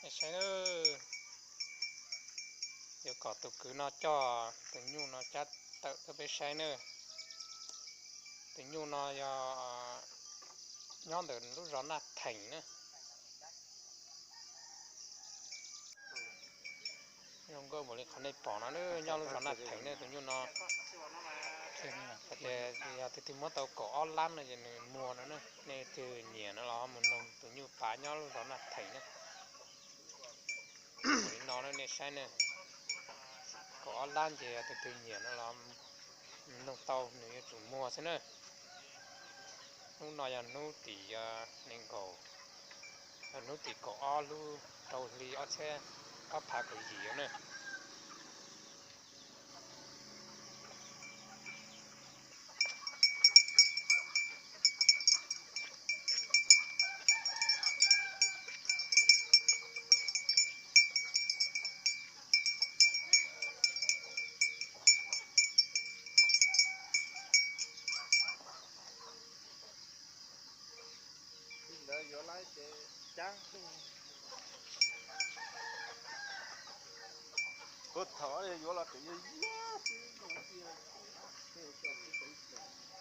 Saib na, yuav kom tus kwv no coj tus nyuj no cab tawm rau peb saib na. Tus nyuj no yog nyob ntawm lub zos Naj Theem na. Zoo nkauj npaum li qhov nej pom no, nyob lub zos Naj Theem na tus nyuj no. Yog tus twg muab tau kaum ob lab no ces nws muag no na. Nej twg nyiam no los mus noog tus nyuj pav nyob lub zos Naj Theem na. Li no nej saib na, kaum ob lab ces yog tus twg nyiam no los noog tau nws yuav tsum muag xwb na. Hnub no yog hnub tim nees nkaum, hnub tim kaum ob lub rau hli ob txhiab ob phav kaum yim na. Li ntawd yuav lawm ces cab. Puag thaum yuav los tseem yog yog xwb, tej cov txiv tsev txom.